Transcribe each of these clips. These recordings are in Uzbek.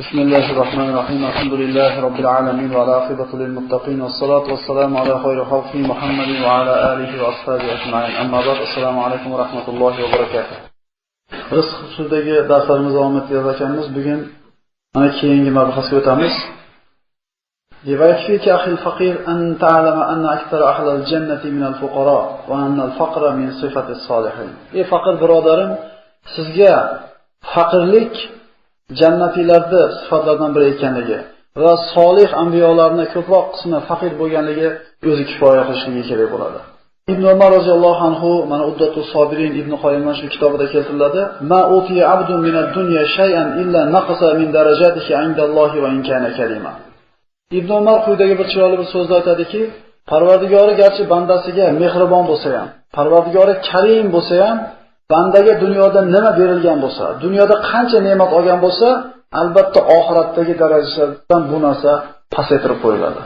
بسم الله الرحمن الرحيم. الحمد لله رب العالمين والعاقبة للمتقين والصلاة والسلام على خير خلقه محمد وعلى آله وأصحابه أجمعين. أما بعد، السلام عليكم ورحمة الله وبركاته. Rizq xususidagi darslarimizni davom ettirayotganmiz. Bugun mana keyingi mabhasga o'tamiz. ويكفيك أخي الفقير أن تعلم أن أكثر أهل الجنة من الفقراء وأن الفقر من صفة الصالحين. Ey faqir birodarim, sizga faqirlik jannatiylarda sifatlardan biri ekanligi va solih anbiyolarning ko'proq qismi faqir bo'lganligi o'zi kifoya qilishligi kerak bo'ladi. Ibn Umar roziyallohu anhu mana Uddatus Sobirin Ibn Qoyyimning shu kitobida keltiriladi: "Ma utiya abdun minad dunya shay'an illa naqasa min darajatihi indallohi va in kana karima." Ibn Umar quyidagi bir chiroyli bir so'zni aytadiki, Parvardigori garchi bandasiga mehribon bo'lsa ham, Parvardigori karim bo'lsa ham, bandaga dunyoda nima berilgan bo'lsa, dunyoda qancha ne'mat olgan bo'lsa, albatta oxiratdagi darajasidan bu narsa pasaytirib qo'yiladi.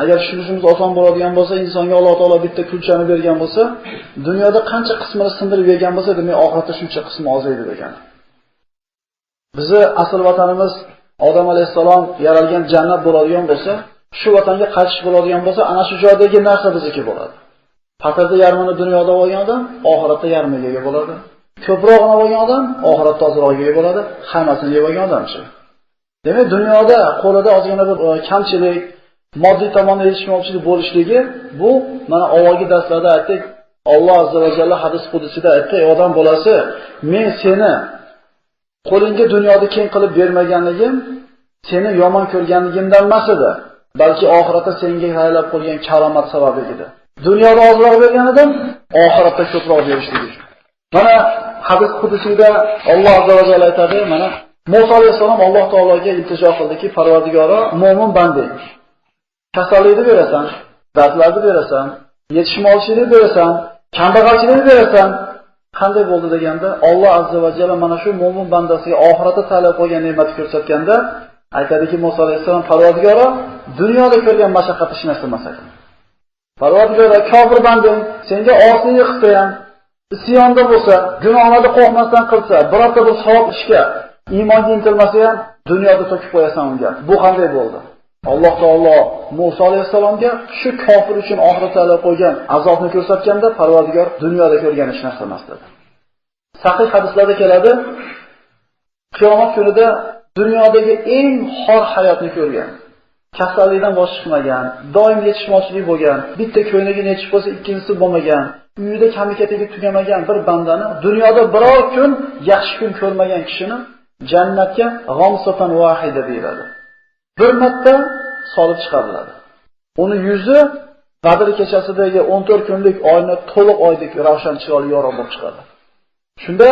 Agar tushunishimiz oson bo'ladigan bo'lsa, insonga Alloh taolo bitta kulchani bergan bo'lsa, dunyoda qancha qismini sindirib yegan bo'lsa, demak oxiratda shuncha qismi ozaydi degan. Bizi asl vatanimiz Odam alayhissalom yaralgan jannat bo'ladigan bo'lsa, shu vatanga qaytish bo'ladigan bo'lsa, ana shu joydagi narsa bizniki bo'ladi. Patirda yarmini dunyoda olgan odam oxiratda yarmiga ega bo'ladi. Ko'prog'ini olgan odam oxiratda ozroqga ega bo'ladi. Hammasini yeb olgan odamchi. Demak, dunyoda qo'lida ozgina bir kamchilik, moddiy tomonda yetishmovchilik bo'lishligi, bu mana avvalgi darslarda aytdik, Alloh azza va jalla hadis qudusida aytdi: "Ey odam bolasi, men seni qo'lingga dunyoda keng qilib bermaganligim seni yomon ko'rganligimdan emas edi, balki oxiratda senga tayyorlab qo'ygan karomat sababi edi. Dunyoda ozroq bergan edim, oxiratda ko'proq berishligi uchun." Mana hadis qudusida Alloh azza va jalla aytadi, mana Musa alayhissalom Alloh taologa iltijo qildiki, Parvardigoro, mo'min bandang. Kasallikni berasan, dardlarni berasan, yetishmovchilikni berasan, kambag'alchilikni berasan. Qanday bo'ldi deganda, Alloh azza va jalla mana shu mo'min bandasiga oxiratda tayyorlab qo'ygan ne'matni ko'rsatganda aytadiki Musa alayhissalom, Parvardigoro, dunyoda ko'rgan mashaqqat hech narsa emas ekan. Parvardigoro, kofir bandang senga osiylik qilsa ham, isyonda bo'lsa, gunohlarda qo'rqmasdan qilsa, birorta bir savob ishga iymonga intilmasa ham, dunyoda to'kib qo'yasan unga. Bu qanday bo'ldi? Alloh taolo Musa alayhissalomga shu kofir uchun oxiratda tayyorlab qo'ygan azobni ko'rsatganda, Parvardigor dunyoda ko'rgan hech narsa emas dedi. Sahih hadislarda keladi, qiyomat kunida dunyodagi eng xor hayotni ko'rgan, kasallikdan bosh chiqmagan, doim yetishmovchilik bo'lgan, bitta ko'ylagini yechib qo'ysa ikkinchisi bo'lmagan, uyida kami-katigi tugamagan bir bandani, dunyoda biror kun yaxshi kun ko'rmagan kishini jannatga g'amsatan vahida deyiladi. Bir marta solib chiqariladi. Uni yuzi Qadr kechasidagi 14 kunlik oyni to'liq oydek ravshan chiroyli yorug' bo'lib chiqadi. Shunda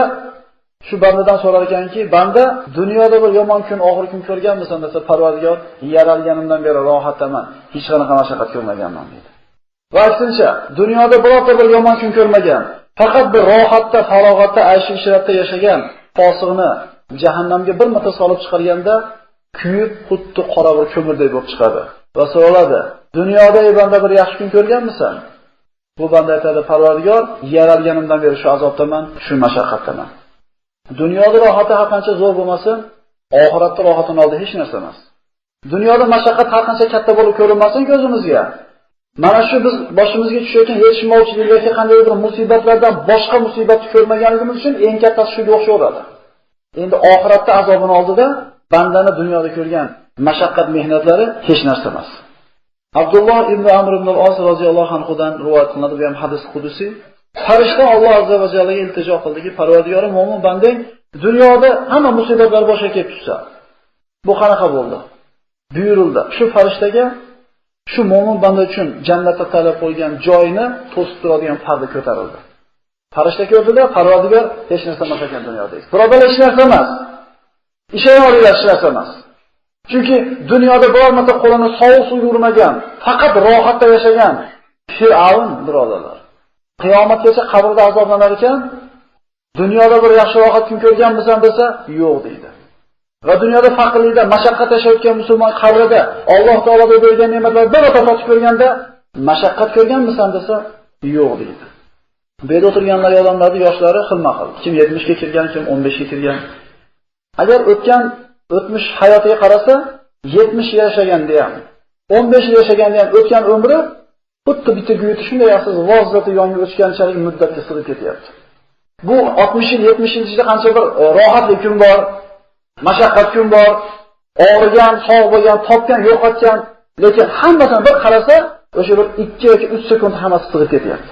shu bandadan so'rar ekanki, banda dunyoda bir yomon kun, og'ir kun ko'rganmisan desa, Parvardigor, yaralganimdan beri rohatdaman, hech qanaqa mashaqqat ko'rmaganman deydi. Va aksincha, dunyoda birorta bir yomon kun ko'rmagan, faqat bir rohatda, farog'atda, aysh-ishratda yashagan fosiqni jahannamga bir marta solib chiqarganda kuyib, xuddi qora bir ko'mirdek bo'lib chiqadi. Va so'raladi: "Dunyoda ey banda bir yaxshi kun ko'rganmisan?" Bu banda aytadi: "Parvardigor, yaralganimdan beri shu azobdaman, shu mashaqqatdaman." Dunyoda rohati har qancha zo'r bo'lmasin, oxiratda rohatini oldi hech narsa emas. Dunyoda mashaqqat har qancha katta bo'lib ko'rinmasin ko'zimizga. Mana shu biz boshimizga tushayotgan yetishmovchilik yoki qandaydir bir musibatlardan boshqa musibatni ko'rmaganligimiz uchun eng kattasi shunga o'xshaveradi. Endi oxiratda azobini oldida bandani dunyoda ko'rgan mashaqqat mehnatlari hech narsa emas. Abdulloh ibn Amr ibn al-Os roziyallohu anhu dan rivoyat qilinadi, bu ham hadis qudusi. Farishta Alloh azza va jallaga iltijo qildiki, Parvardigori, mo'min bandang dunyoda hamma musibatlar boshiga kelib tushsa, bu qanaqa bo'ldi? Buyurildi. Shu farishtaga shu mo'min banda uchun jannatda talab qo'ygan joyini to'sib turadigan parda ko'tarildi. Farishta ko'rdida, Parvardigor, hech narsa emas ekan dunyoda. Birodarlar, hech narsa emas. Ishonavringlar, hech narsa emas. Chunki dunyoda biror marta qo'lini sovuq suvga urmagan, faqat rohatda yashagan Fir'avn birodarlar. Qiyomatgacha qabrda azoblanar ekan, dunyoda bir yaxshi rohat kun ko'rganmisan desa, yo'q deydi. Va dunyoda faqirlikda, mashaqqat yashayotgan musulmon qabrida Alloh taolodan bergan ne'matlarni bir marta totib ko'rganda, mashaqqat ko'rganmisan desa, yo'q deydi. Bu yerda o'tirganlar odamlarning yoshlari xilma-xil. Kim 70 ga kirgan, kim 15 ga kirgan. Agar o'tgan O'tmish hayotiga qarasa, 70 yashaganda ham, 15 yashaganda ham o'tgan umri xuddi bitta guyuti shunday yaxshi vozati yonib o'chganchalik muddatga sig'ib ketyapti. Bu 60 yil, 70 yil ichida qancha bir rohatli kun bor, mashaqqat kun bor, og'rigan, sog' bo'lgan, topgan, yo'qotgan, lekin hammasini bir qarasa, o'sha bir 2 yoki 3 sekund hammasi sig'ib ketyapti.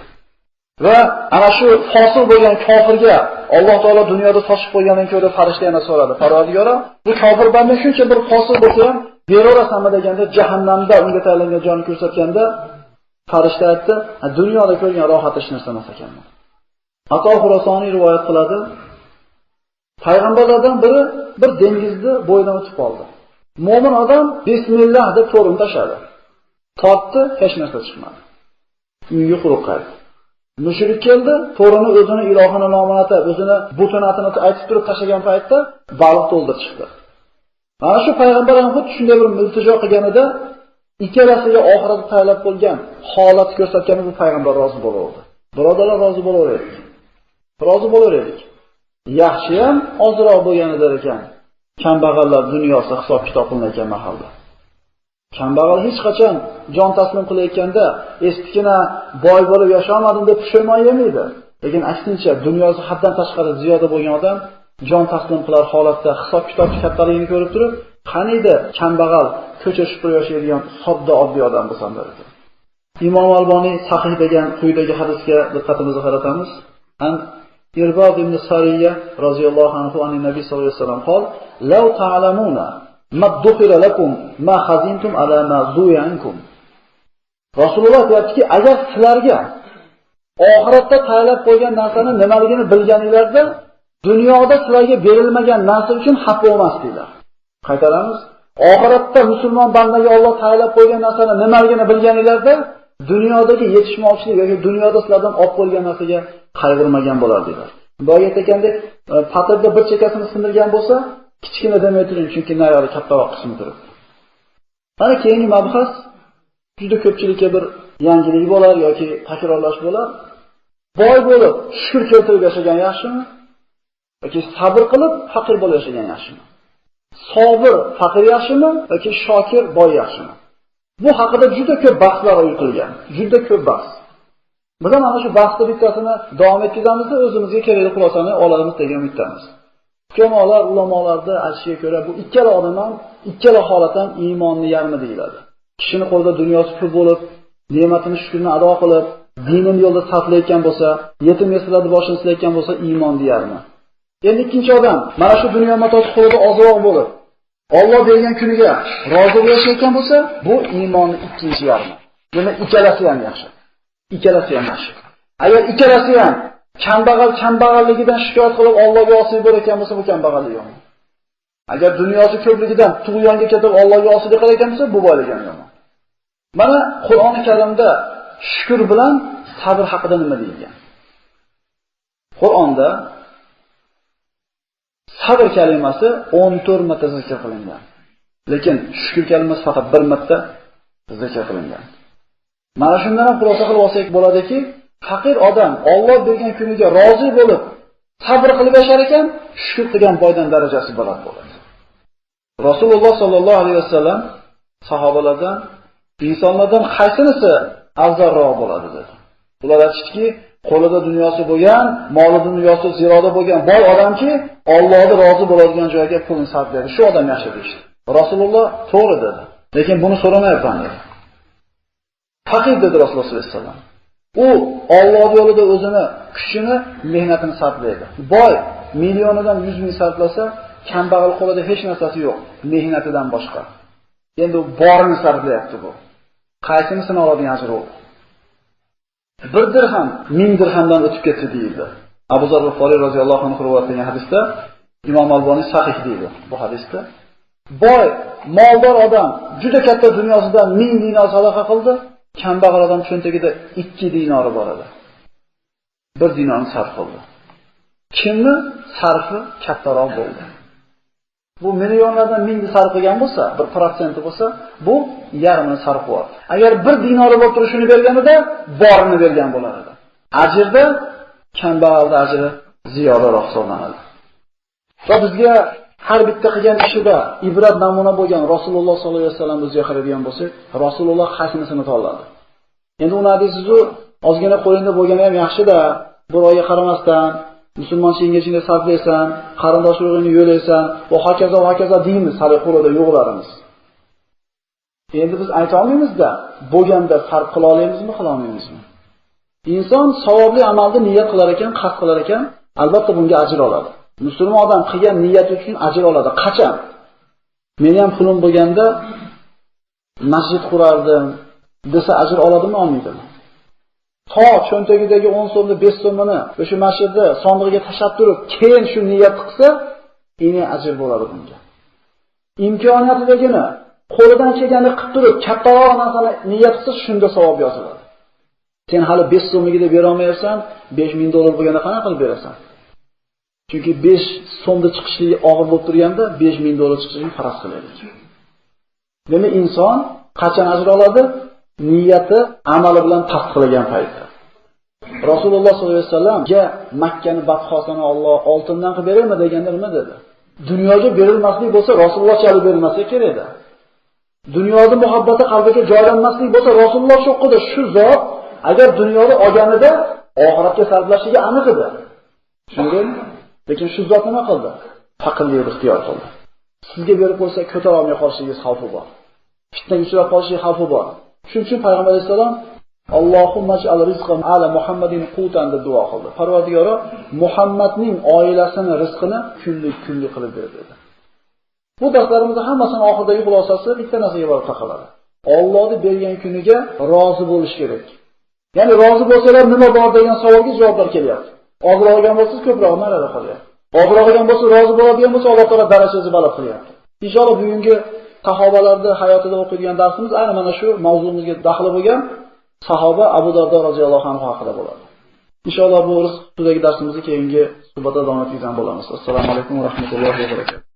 Va ana shu fosiq bo'lgan kofirga Alloh taolo dunyoda sochib qo'ygandan ko'ra farishta yana so'radi. Parvardigoro, bu kofir banda shuncha bir fosiq bo'lsa ham beraverasanmi deganda jahannamda unga tayinlangan jonni ko'rsatganda farishta aytdi, dunyoda ko'rgan rohat hech narsa emas ekan. Ato Xurosoniy rivoyat qiladi. Payg'ambarlardan biri bir dengizni bo'yidan o'tib qoldi. Mo'min odam bismillah deb to'rini tashladi. Tortdi, hech narsa chiqmadi. Uyga quruq qaytdi. Mushrik keldi, to'rini o'zini ilohini nomini atab, o'zini butunatini aytib turib tashlagan paytda baliq to'ldir chiqdi. Mana shu payg'ambar ham xuddi shunday bir iltijo qilganida ikkalasiga oxiratda tayyorlab qo'ygan holat ko'rsatgani bu payg'ambar rozi bo'lardi. Birodarlar, rozi bo'laverdik. Rozi bo'laverdik. Yaxshi ham ozroq bo'lganidir ekan. Kambag'allar dunyosi hisob-kitob qilinayotgan mahalda. Kambag'al hech qachon jon taslim qilayotganda eskina boy bo'lib yashaolmadim deb pushaymon yemaydi. Lekin aksincha dunyosi haddan tashqari ziyoda bo'lgan odam jon taslim qilar holatda hisob-kitob kattaligini ko'rib turib, qaniydi kambag'al ko'cha supurib yashaydigan sodda oddiy odam bo'lsam der ekan. Imom Alboniy sahih degan quyidagi hadisga diqqatimizni qaratamiz. An Irbad ibn Sariya roziyallohu anhu anin nabiy sollallohu alayhi vasallam qol: "Law ta'lamuna ma dukhira lakum ma khazintum ala ma zuya ankum." Rasululloh aytibdiki, agar sizlarga oxiratda tayyorlab qo'ygan narsani nimaligini bilganinglarda, dunyoda sizlarga berilmagan narsa uchun xafa bo'lmasdinglar. Qaytaramiz. Oxiratda musulmon bandaga Alloh tayyorlab qo'ygan narsani nimaligini bilganinglarda, dunyodagi yetishmovchilik yoki dunyoda sizlardan olib qo'ygan narsaga qayg'urmagan bo'lardinglar. Boya aytgandek, patirda bir chekasini sindirgan bo'lsa, kichkina demay turing, chunki nariyog'i kattaroq qismi turibdi. Mana keyingi mabhas juda ko'pchilikka bir yangilik bo'lar yoki takrorlash bo'lar. Boy bo'lib shukr keltirib yashagan yaxshimi yoki sabr qilib faqir bo'lib yashagan yaxshimi? Sobir faqir yaxshimi yoki shokir boy yaxshimi? Bu haqida juda ko'p bahslar yuritilgan, juda ko'p bahs. Biz ham ana shu bahsni bittasini davom etkazamiz, o'zimizga kerakli xulosani olamiz degan umiddamiz. Hukamolar, ulamolarda aytishiga ko'ra bu ikkala odam ham, ikkala holat ham iymonning yarmi deyiladi. Kishini qo'lida dunyosi ko'p bo'lib, ne'matini shukrini ado qilib, dinin yo'lda sarflayotgan bo'lsa, yetim yesirlarni boshini silayotgan bo'lsa, iymon deyarmi. Endi ikkinchi odam mana shu dunyo matosi qo'lida ozroq bo'lib, Alloh bergan kuniga rozi bo'lishayotgan bo'lsa, bu iymonning ikkinchi yarmi. Demak, ikkalasi ham yaxshi. Ikkalasi ham yaxshi. Agar ikkalasi ham kambag'al kambag'alligidan shikoyat qilib Allohga osiy bo'layotgan bo'lsa, bu kambag'allik yomon. Agar dunyosi ko'pligidan tug'yonga ketib Allohga osiylik qilayotgan bo'lsa, bu boylik ham yomon. Mana Qur'oni Karimda shukr bilan sabr haqida nima deyilgan? Qur'onda sabr kalimasi 14 marta zikr qilingan. Lekin shukr kalimasi faqat 1 marta zikr qilingan. Mana shundan ham xulosa qilib olsak bo'ladiki, faqir odam Alloh bergan kuniga rozi bo'lib, sabr qilib yashar ekan, shukr qilgan boydan darajasi baland bo'ladi. Rasululloh sollallohu alayhi vasallam sahobalardan, insonlardan qaysinisi afzalroq bo'ladi dedi. Ular aytishdiki, qo'lida dunyosi bo'lgan, moli dunyosi ziroda bo'lgan boy odamki, Allohga rozi bo'ladigan joyga pulini sarflaydi. Shu odam yaxshi deyishdi. Rasululloh to'g'ri dedi. Lekin buni so'ramayapman dedi. Faqir dedi Rasululloh sollallohu alayhi vasallam. U Alloh yo'lida o'zini kuchini, mehnatini sarflaydi. Boy millionidan 100 ming sarflasa, kambag'al qo'lida hech narsasi yo'q, mehnatidan boshqa. Endi u borini sarflayapti bu. Qaysinisini oladigan ajri u? 1 dirham 1000 dirhamdan o'tib ketdi deyildi. Abu Zar al-G'iforiy roziyallohu anhu rivoyat qilgan hadisda Imom Alboniy sahih deydi bu hadisda. Boy, moldor odam juda katta dunyosidan 1000 dinor sadaqa qildi. Kambag'al odam cho'ntagida 2 dinori bor edi. 1 dinorni sarf qildi. Kimni sarfi kattaroq bo'ldi? Bu millionlardan 1000 sarf qilgan bo'lsa, 1% bo'lsa, bu yarmini sarf qiladi. Agar 1 dinori bo'lib turib shuni berganida, borini bergan bo'lar edi. Ajrda kambag'alda ajri ziyodaroq hisoblanadi. Va bizga Har bitta qilgan ishida ibrat namuna bo'lgan Rasululloh sollallohu alayhi vasallam o'ziga qaraydigan bo'lsak, Rasululloh qaysinisini tanladi? Endi uni deysiz-u, ozgina qo'lingda bo'lgani ham yaxshi-da, birovga qaramasdan musulmonchilikka ichingda sarflaysan, qarindosh urug'ingni yo'laysan va hokazo va hokazo deymiz, hali qo'lida yo'qlarimiz. Endi biz ayta olmaymizda, bo'lganda sarf qila olamizmi, qila olmaymizmi? Inson savobli amalni niyat qilar ekan, qasd qilar ekan, albatta bunga ajr oladi. Musulmon odam qilgan niyati uchun ajr oladi. Qachon? Meni ham pulim bo'lganda masjid qurardim desa ajr oladimi, olmaydimi? To cho'ntagidagi 10 so'mni, 5 so'mini o'sha masjidda sondig'iga tashlab turib, keyin shu niyat qilsa, eng ajr bo'ladi bunga. Imkoniyatidagini qo'lidan kelganini qilib turib, kattaroq narsani niyat qilsa, shunda savob yoziladi. Sen hali 5 so'mligida bera olmayapsan, 5000 dollar bo'lganda qanaqa qilib berasan? Chunki 5 so'mda chiqishligi og'ir bo'lib turganda 5000 dollar chiqishini faraz qilaylik. Demak, inson qachon ajr oladi? Niyati amali bilan tasdiqlagan paytda. Rasululloh sollallohu alayhi vasallamga Makkani badxosini Alloh oltindan qilib beraymi deganda nima dedi? Dunyoga berilmaslik bo'lsa Rasulullohchalik berilmasa kerak edi. Dunyoda muhabbati qalbiga joylanmaslik bo'lsa Rasululloh cho'qqida shu zot agar dunyoda olganida oxiratga sarflashiga aniq edi. Shundaymi? Lekin shu zot nima qildi? Faqirlikni ixtiyor qildi. Sizga berib qo'ysa ko'tara olmay qolishingiz xavfi bor. Fitnaga uchrab qolishingiz xavfi bor. Shuning uchun Payg'ambar alayhisalom Allohumma ij'al rizqa ala Muhammadin qutan deb duo qildi. Parvardigoro, Muhammadning oilasini rizqini kunlik qilib ber dedi. Bu darslarimizning hammasining oxiridagi xulosasi bitta narsaga borib taqaladi. Allohning bergan kuniga rozi bo'lish kerak. Ya'ni rozi bo'lsalar nima bor degan savolga javoblar kelyapti. Ozroq olgan bo'lsangiz ko'proq narada qolyapti. Ozroq olgan bo'lsa rozi bo'ladigan bo'lsa Alloh taolo darajasini baland qilyapti. Inshaalloh bugungi sahobalarning hayotida o'qiydigan darsimiz aynan mana shu mavzumizga daxli bo'lgan sahoba Abu Dardo roziyallohu anhu haqida bo'ladi. Inshaalloh bu rizq ustidagi darsimizni keyingi suhbatda davom ettirgan bo'lamiz. Assalomu alaykum va rahmatullohi va barakatuh.